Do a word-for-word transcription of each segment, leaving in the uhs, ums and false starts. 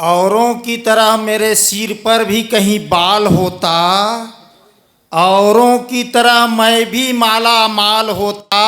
औरों की तरह मेरे सिर पर भी कहीं बाल होता, औरों की तरह मैं भी माला माल होता,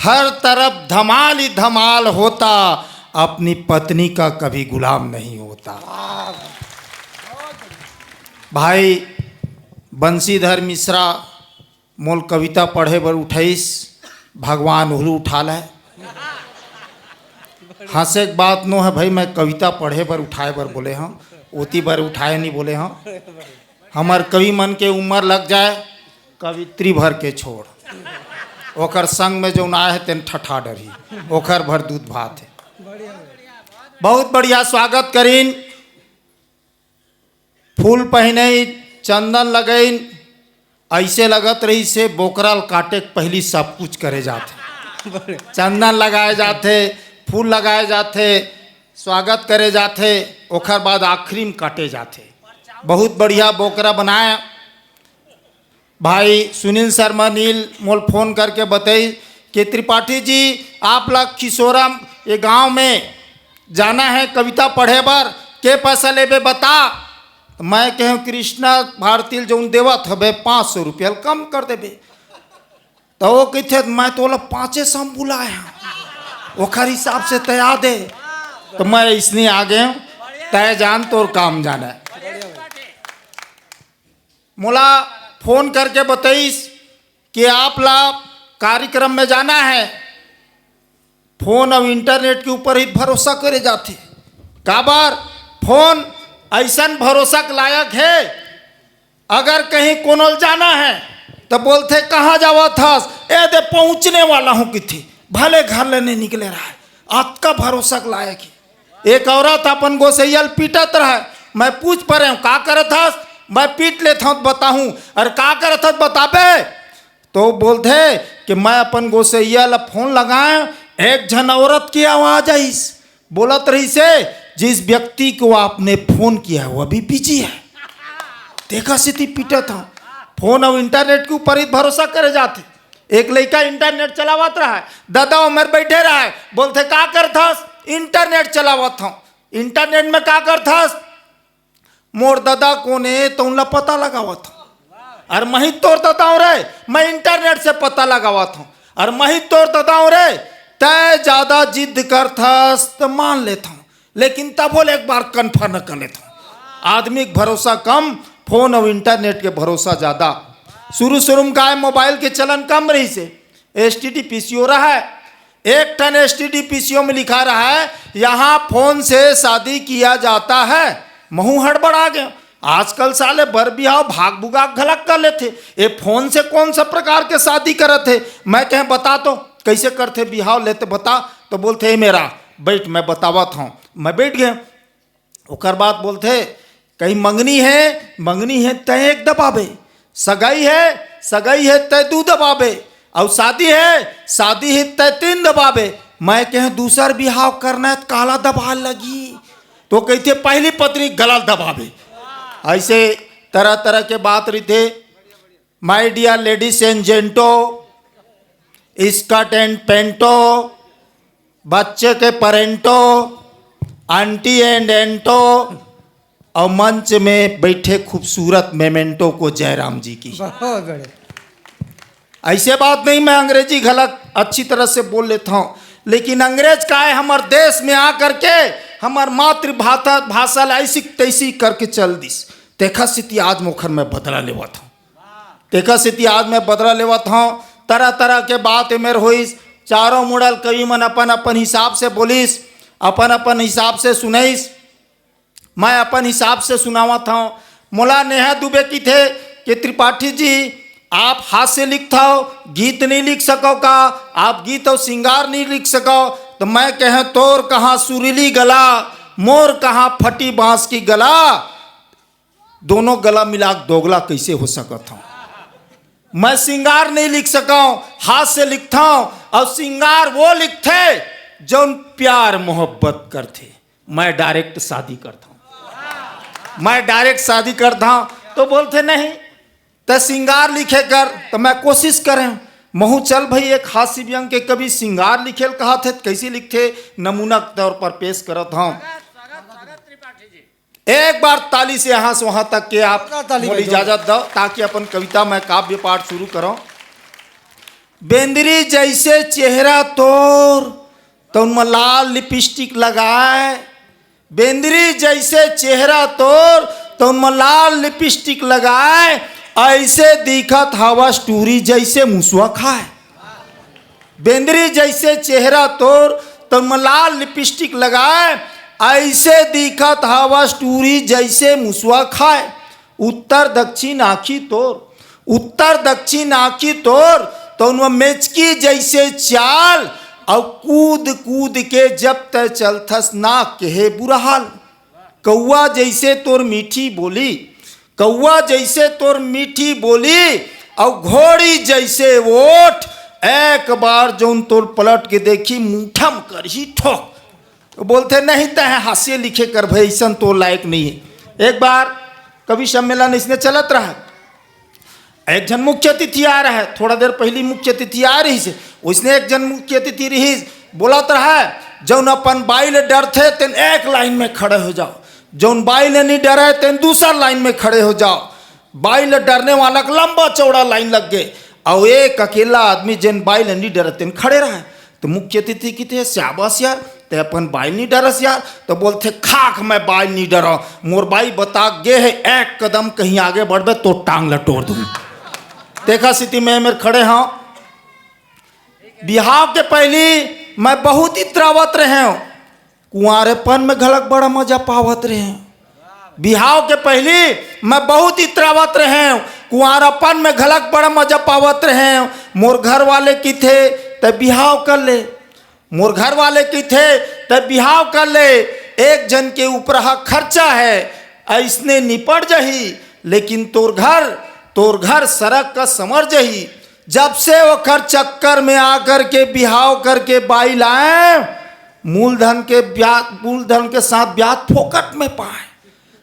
हर तरफ धमाल ही धमाल होता, अपनी पत्नी का कभी गुलाम नहीं होता। भाई बंशीधर मिश्रा मोल कविता पढ़े बर उठाइस, भगवान उहू उठा ले। हंसे के बात नो है भाई, मैं कविता पढ़े बर उठाए बर बोले हंव, ओती बर उठाए नहीं बोले हंव। हमर कवि मन के उम्र लग जाए, कवित्री भर के छोड़, ओकर संग में जौन आए हे तेन ठठा डरही, ओकर भर दूध भात हे। बहुत बढ़िया स्वागत करिन, फूल पहिनइन, चंदन लगइन, अइसे लगत रहिस हे बोकरा ल काटे के पहिली सब कुछ करे जाथे। चंदन लगाए जाथे, फूल लगाए जाथे, स्वागत करे जाथे, ओखर बाद आखिरी में काटे जाथे। बहुत बढ़िया बोकरा बनाए। भाई सुनील शर्मा नील मोल फोन करके बताइस कि त्रिपाठी जी, आप ला खिसोरा ये गांव में जाना है कविता पढ़े बर, के पैसा लेबे बता। त मैं कहेंव कृष्णा भारती ल जौन देवत हबे पाँच सौ रुपया ल कम कर देबे। त वो कहिथे, मैं तोला पाँचे सौ में बुलाए हंव, ओखर हिसाब से तैं आ दे। त मैं अइसने आ गेंव, तैं जान तोर काम जाने। मोला फोन करके बताइस कि आप ला कार्यक्रम में जाना है। फोन अउ इंटरनेट के ऊपर ही भरोसा करे जाथे। काबर? फोन अइसन भरोसा के लायक हे, अगर कहीं कोनो ल जाना है त बोलथे, "कहाँ जावत हस?" "ए दे पहुँचने वाला हूँ," किथे, भले घर ले नहीं निकले रहे, अतका भरोसा के लायक हे। एक औरत अपन गोसैया ल पीटत रहे, मैं पूछ परेंव, "का करत हस?" "मैं पीट लेत हंव त बताहूँ।" "अरे का करत हस बताबे?" तो बोलथे कि मैं अपन गोसैया ल फोन लगाएंव, एक झन औरत के आवाज आइस, बोलत रहिस हे, "जिस व्यक्ति को आपने फोन किया है वो अभी बिजी है।" तेखर सेती पीटत हंव। फोन अउ इंटरनेट के ऊपर ही भरोसा करे जाथे। एक लइका इंटरनेट चलावत रहे, ददा ओमेर बइठे रहे, बोलथे, "का करत हस?" "इंटरनेट चलावत हंव।" "इंटरनेट में का करत हस?" "मोर ददा कोन ए, तउन ला पता लगावत हंव।" "अरे मही तोर ददा हंव रे, मैं इंटरनेट से पता लगावत हंव।" "अरे मही तोर ददा हंव रे, तैं जादा जिद करत हस त मान लेत हंव, लेकिन तभो ले एक बार कन्फर्म कर लेत हंव।" आदमी के भरोसा कम, फोन अउ इंटरनेट के भरोसा जादा। शुरू शुरू में काय मोबाइल के चलन कम रहिस हे, एसटीडी पीसीओ रहे। एक ठन एसटीडी पीसीओ में लिखा रहे, "यहाँ फोन से शादी किया जाता है।" महूँ हड़बड़ा गेंव। आजकल साले बर बिहाव भाग भुगा के घलक कर लेथे। ए फोन से कौन सा प्रकार के शादी करत हे? मैं कहेंव, "बता तो, कइसे करथे बिहाव लेते बता।" तो बोलथे, "ए मेरा, बइठ, मैं बतावत हंव।" मैं बइठ गेंव। ओकर बाद बोलथे, "कहीं मंगनी हे, मंगनी हे तैं एक दबाबे, सगाई हे, सगाई हे तैं दू दबाबे, अउ शादी हे, शादी हे तैं तीन दबाबे।" मैं कहेंव, "दूसर बिहाव करना हे त काला दबाय लगही?" तो कहिथे, "पहिली पत्नी गला ल दबाबे।" अइसे तरह तरह के बात रहिथे। My dear ladies and gento, skirt and pant-o, बच्चे के parent-o, aunty and aunt-o, अउ मंच में बइठे खूबसूरत memento को जयराम जी की। बहुत बढ़िया। अइसे बात नहीं, मैं अंग्रेजी घलक अच्छी तरह से बोल लेत हंव, लेकिन अंग्रेज काय हमर देश में आकर के हमर मातृभाषा, भाषा ल अइसी तइसी करके चल दिस। तेखर सेती आज मोखर मैं बदला लेवत हंव। तेखर सेती आज मैं बदला लेवत हंव। तरह-तरह के बात एमेर होइस, चारों मुड़ा ल कवि मन अपन-अपन हिसाब से बोलिस, अपन-अपन हिसाब से सुनइस। मैं अपन हिसाब से सुनावत हंव। मोला नेहा दुबे किथे कि त्रिपाठी जी, आप हास्य लिखथव, गीत नहीं लिख सकव का? आप गीत अउ सिंगार नहीं लिख सकव? त मैं कहेंव, "तोर कहाँ सुरीली गला, मोर कहाँ फटी बांस की गला।" दोनों गला मिला के दोगला कइसे हो सकत हंव? मैं सिंगार नहीं लिख सकंव, हास्य लिखथंव, अउ सिंगार वो लिखथे जउन प्यार मोहब्बत करथे। मैं direct शादी करथंव, मैं direct शादी करथंव। तो बोलथे, "नहीं, त सिंगार लिखे कर।" तो मैं कोशिश करेंव, महूँ चल भई एक हास्य व्यंग के कवि सिंगार लिखे ल कहत हे, त कइसे लिखथे, नमूना के तौर पर पेश करत हंव। एक बार ताली से यहाँ से वहां तक के आप जोरदार ताली मोला भाई, जोरदार। इजाजत दो, ताकि अपन कविता में काव्य पाठ शुरू करो। बेंदरी जैसे चेहरा तोर, तउन म लाल लिपस्टिक लगाए। बेंदरी जैसे चेहरा तोर, तउन म लाल लिपस्टिक लगाए। ऐसे दिखत हवस टूरी जैसे मुसवा खाए। बेंदरी जैसे चेहरा तोर, तउन म लाल लिपस्टिक लगाए। ऐसे दिखत हवस टूरी जैसे मुसवा खाए। उत्तर दक्षिण आँखी तोर, उत्तर दक्षिण आँखी तोर, तउन म मेचकी जैसे चाल। अउ कूद कूद के जब तै चलथस नाक के हे बुरा हाल। कौआ जैसे तोर मीठी बोली, कौआ जैसे तोर मीठी बोली, अउ घोड़ी जैसे ओठ। एक बार जउन तोर पलट के देखी, मुठम करही ठोक। तो बोलथे, "नहीं, तैं हास्य लिखे कर भाई, अइसन तोर लायक नहीं है।" एक बार कवि सम्मेलन इसने चलत रहा, एक झन मुख्य अतिथि आ रहा है, थोड़ा देर पहली मुख्य अतिथि आ रही से, उसने एक झन मुख्य अतिथि रही, बोलत रहा है, "जउन अपन बाई ले डरथे, तेन एक लाइन में खड़े हो जाओ, जउन बाई ले नहीं डरे, तेन दूसर लाइन में खड़े हो जाओ।" बाई ले डरने वाला के लंबा चौड़ा लाइन लग गए, अउ एक अकेला आदमी जेन बाई ले नहीं डरे, तेन खड़े रहा है। तो मुख्य अतिथि किथे, "शाबाश यार, ते अपन बाई नहीं डरस यार।" तो बोलथे, "खाक मैं बाई नहीं डरा, मोर बाई बता गे है, एक कदम कहीं आगे बढ़बे तो टांग ल टोर दूं।" देखा स्थिति में मेर खड़े हंव। बिहाव के पहली मैं बहुत इतरावत रहे हंव, कुंवारेपन में घलक बड़ा मजा पावत रहे हंव। बिहाव के पहली मैं बहुत इतरावत रहे हंव, कुंवारापन में घलक बड़ा मजा पावत रहे हंव। मोर घर वाले किथे, "तै बिहाव कर ले।" मोर घर वाले किथे, "तै बिहाव कर ले, एक झन के ऊपर हा खर्चा है, अइसने निपट जही, लेकिन तोर घर, तोर घर सरक का समर जही।" जब से ओकर चक्कर में आकर के बिहाव करके बाई लाए, मूलधन के ब्याज, मूलधन के साथ ब्याज फोकट में पाए।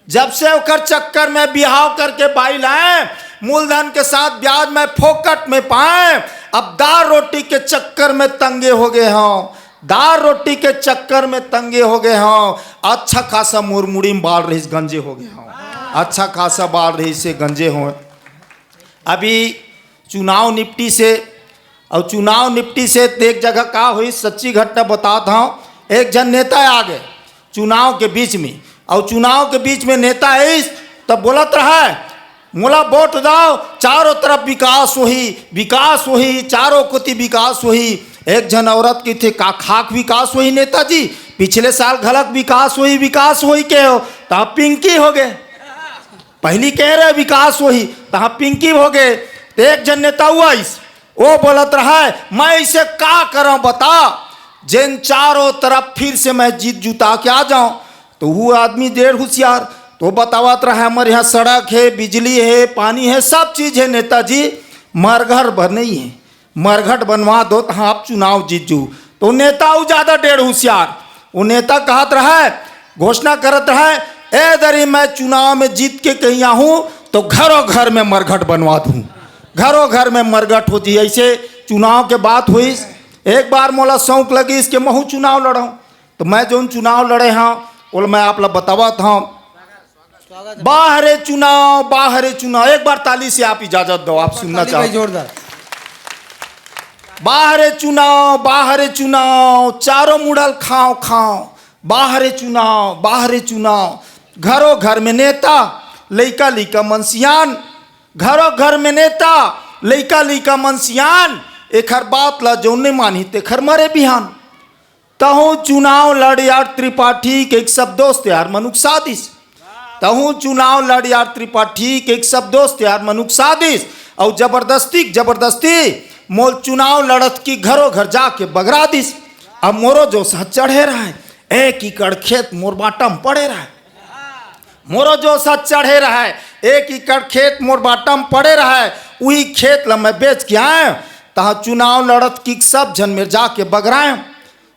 जब से ओकर चक्कर में बिहाव करके बाई लाए, मूलधन के साथ ब्याज मैं फोकट में पाए। अब दाल रोटी के चक्कर में तंगे हो गए हंव, दाल रोटी के चक्कर में तंगे हो गए हंव। अच्छा खासा मोर मुड़ी में बाल रहिस, गंजे हो गए हंव, अच्छा खासा बाल रहिस से गंजे हो। अभी चुनाव निपटिस हे, अउ चुनाव निपटिस हे त एक जगह का होइस, सच्ची घटना बतात हंव। एक झन नेता आ गए चुनाव के बीच में, अउ चुनाव के बीच में नेता आइस, तब बोलत रहा है, "मोला वोट दाव, चारों तरफ विकास होही, विकास होही, चारों कोति विकास होही।" एक झन औरत किथे, "का खाक विकास होही नेताजी? पिछले साल घलक विकास होही, विकास होही के हो, तब पिंकी हो गए।" पहली कहे रहे विकास होही, तहाँ पिंकी हो गए। तो एक झन नेता अउ आइस, ओ बोलत रहा है, "मैं इसे का करंव बता, जेन चारों तरफ फिर से मैं जीत जुता के आ जांव।" तो वो आदमी डेढ़ होशियार, तो बतावत रहा है, "हमर यहाँ सड़क है, बिजली है, पानी है, सब चीज है नेताजी, मरघट बर नहीं है।" मरघट बनवा दो, तहाँ आप चुनाव जीत जू। तो नेता अउ ज्यादा डेढ़ होशियार, वो नेता कहत रहा है, घोषणा करत रहा है, "ए दरी मैं चुनाव में जीत के कहीं आहूँ तो घरों घर में मरघट बनवा दूँ, घरों घर में मरघट हो जी।" ऐसे चुनाव के बात होइस। एक बार मोला शौक लगिस कि महूँ चुनाव लड़ंव, तो मैं जउन चुनाव लड़े हंव, ओला मैं आप ला बतावत हंव। बाहरे चुनाव, बाहरे चुनाव। एक बार ताली से आप इजाजत दो, आप सुनना ताली चाहो भाई, तो। जोरदार। बाहरे चुनाव, बाहरे चुनाव, चारों मुड़ल खांव खांव। बाहरे चुनाव, बाहरे चुनाव, घरों घर में नेता, लइका लइका मन सियान। घरों घर में नेता, लइका लइका मन सियान। एखर बात ला जउन नइ मानही, तेखर मरे बिहान। तहूँ चुनाव लड़ यार त्रिपाठी के एक सब दोस्त यार मन उकसा दिस। तहूँ चुनाव लड़ यार त्रिपाठी के एक सब दोस्त यार मन उकसा दिस। अउ जबरदस्ती, जबरदस्ती मोल चुनाव लड़त की घरों घर जाके बगरा दिस। अब मोरो जोश ह चढ़े रहय, एक एकड़ खेत मोर बाटम पड़े रहय। मोरो जोश ह चढ़े रहय, एक एकड़ खेत मोर बाटम पड़े रहय। उही खेत ल मैं बेच के आयेंव, तहाँ चुनाव लड़त की सब झन मेर जाके बगरायेंव।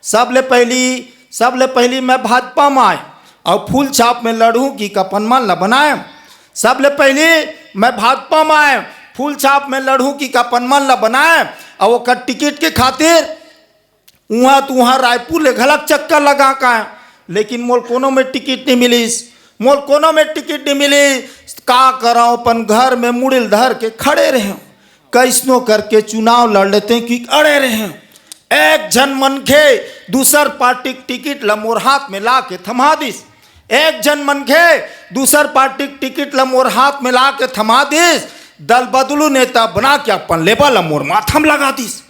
सबले पहिली, सबले पहिली मैं भाजपा म आयेंव अउ फूल छाप में लड़हूँ कि अपन मन ल बनायेंव। सबले पहिली मैं भाजपा म आयेंव, फूल छाप में लड़हूँ कि अपन मन ल बनायेंव। अउ ओकर टिकट के खातिर उहाँ त उहाँ रायपुर ले घलक चक्कर लगा के आयेंव, लेकिन मोल कोनो में टिकट नइ मिलिस। मोला कोनो में टिकट नहीं मिली, का करंव, अपन घर में मुड़ी ल धर के खड़े रहेंव। कइसनो करके चुनाव लड़ लेतेंव कि अड़े रहेंव। एक झन मनखे दूसर पार्टी के टिकट ल मोर हाथ में ला के थमा दिस। एक झन मनखे दूसर पार्टी के टिकट ल मोर हाथ में ला के थमा दिस। दल बदलू नेता बना के अपन लेबा ल मोर माथा म लगा दिस।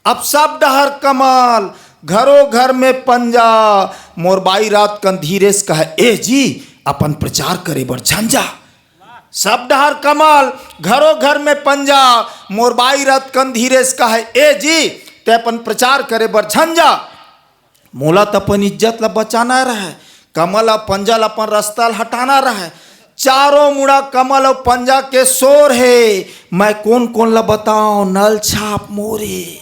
अब सब डहर कमल, घरो घर में पंजा, मोर बाई रात कन धीरेस कहे, "ए जी, अपन प्रचार करे बर झन जा।" सब डहर कमल, घरो घर में पंजा, मोर बाई रात कन धीरेस कहे, "ए जी, ते अपन प्रचार करे बर झन जा।" मोला त अपन इज्जत ल बचाना रहय, कमल अउ पंजा ल अपन रस्ता ल हटाना रहय। चारों मुड़ा कमल अउ पंजा के शोर हे, मैं कोन कोन ल बतांव, नल छाप मोर हे।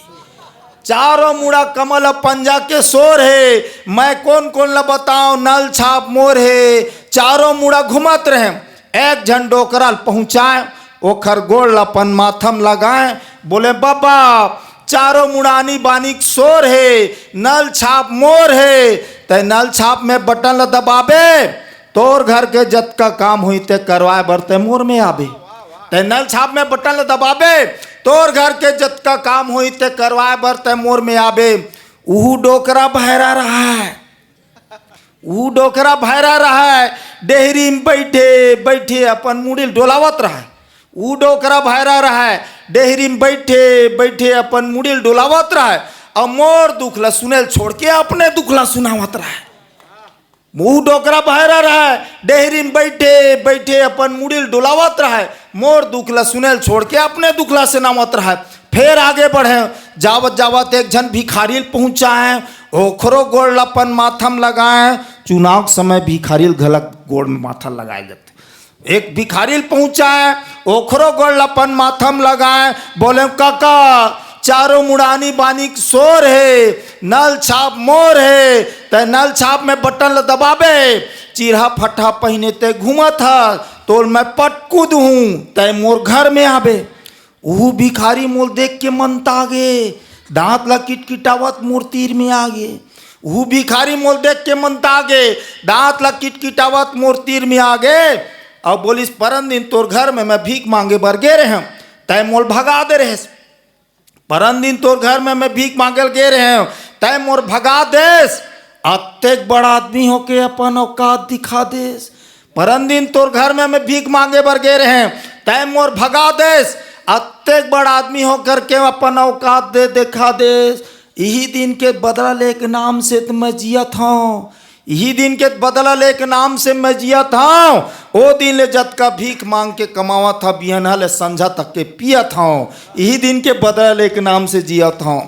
चारों मुड़ा कमल अउ पंजा के शोर हे, मैं कोन कोन ल बतांव, नल छाप मोर हे। चारों मुड़ा घूमत रहेंव, एक झन डोकरा ल पहुंचाएंव, ओखर गोड़ ल अपन माथा म लगाएंव, बोलेंव, "बबा, चारों मुड़ा आनी बानी के शोर हे, नल छाप मोर हे, तैं नल छाप में बटन ल दबाबे, तोर घर के जतका काम होही ते करवाए बर तैं मोर में आबे। तैं नल छाप में बटन ल दबाबे, तोर घर के जतका काम होही ते करवाए बर तैं मोर में आबे।" उहू डोकरा भैरा रहय। ऊ डोकरा भैरा रहय, डेहरी म बइठे बइठे अपन मुड़ी ल डोलावत रहय। ऊ डोकरा भैरा रहय, डेहरी म बइठे बइठे अपन मुड़ी ल डोलावत रहय, अउ मोर दुख ल सुने ल छोड़ के अपने दुख ल सुनावत रहय। ऊ डोकरा भैरा रहय, डेहरी म बइठे बइठे अपन मुड़ी ल डोलावत रहय, मोर दुख ल सुने ल छोड़ के अपने दुख ल सुनावत रहय। फेर आगे बढ़ेंव, जावत जावत एक झन भिखारी ल पहुंचाएंव, ओखरो गोड़ ल अपन माथा म लगाएंव। चुनाव के समय भिखारी ल घलक गोड़ म माथा लगाए जाथे। एक भिखारी ल पहुंचाएंव, ओखरो गोड़ ल अपन माथा म लगाएंव, बोलेंव, "काका, चारों मुड़ा आनी बानी के शोर हे, नल छाप मोर हे, तैं नल छाप में बटन ल दबाबे, चिरहा फटहा पहिने तैं घूमत हस, तोर मैं पटकू दूहूं, तैं मोर घर में आबे।" उहू भिखारी मोला देख के मंता गे, दांत ल किटकिटावत मोर तीर में आगे। उहू भिखारी मोला देख के मंता गे, दांत ल किटकिटावत मोर तीर में आगे। अउ बोलिस, "परन दिन तोर घर में मैं भीख मांगे बर गे रहेंव, तैं मोला भगा दे रहेस। परन दिन तोर घर में मैं भीख मांगे ल गे रहेंव, तैं मोर भगा देस। अतेक बड़ आदमी होके अपन औकात दिखा देस। परन दिन तोर घर में मैं भीख मांगे बर गे रहेंव, तैं मोर भगा देस। अतेक बड़ आदमी होकर के अपन औकात दे दिखा देस। इही दिन के बदला लेके नाम से त मैं जियत हंव, इही दिन के बदला लेके नाम से मैं जियत हंव। ओ दिन ले जतका भीख मांग के कमावत हंव, बिहनहा ले संझा तक के पियत हंव, इही दिन के बदला लेके नाम से जियत हंव।"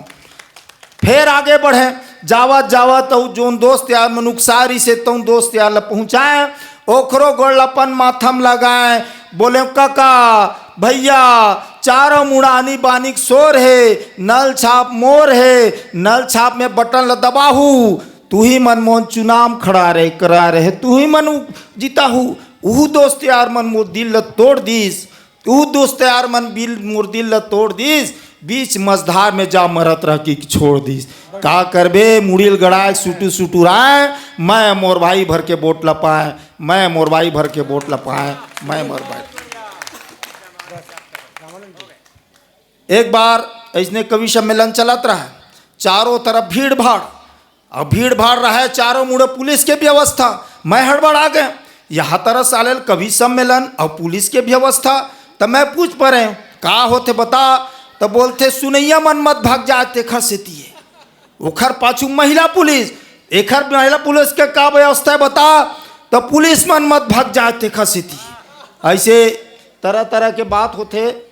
फेर आगे बढ़ेंव, जावत जावत अउ जोन दोस्त यार मन उकसा रिहिसे तउन दोस्त यार ल पहुंचाएंव, ओखरो गोड़ ल अपन माथा म लगाएंव, बोलेंव, "काका, भइया, चारों मुड़ा आनी बानी के शोर हे, नल छाप मोर हे, नल छाप में बटन ल दबाहू, तुही मन मोला चुनाव खड़ा रहे, करा रहे, तुही मन जिताहू।" उहू दोस्त यार मन मोर दिल ल तोड़ दिस, उहू दोस्त यार मन बिल मोर दिल ल तोड़ दिस, बीच मझधार में जा मरत रह के छोड़ दिस। का करबे, मुड़ी ल गड़ाए सुटू सुटू राय, मैं मोर भाई भर के वोट ल पाएंव, मैं मोर भाई भर के वोट ल पाएंव, मैं मोर भाई। एक बार अइसने कवि सम्मेलन चलत रहय, चारों तरफ भीड़ भाड़, अउ भीड़ भाड़ रहय, चारों मुड़े पुलिस के व्यवस्था। मैं हड़बड़ा गेंव, "इहाँ तरह साले ल कवि सम्मेलन अउ पुलिस के व्यवस्था।" त मैं पूछ परेंव, "का होथे बता?" त बोलथे, "सुनइया मन मत भग जाए, तेखर सेती ए।" ओखर पाछू महिला पुलिस, एखर महिला पुलिस के का व्यवस्था हे बता? त पुलिस मन मत भग जाए तेखर सेती। अइसे तरह-तरह के बात होथे।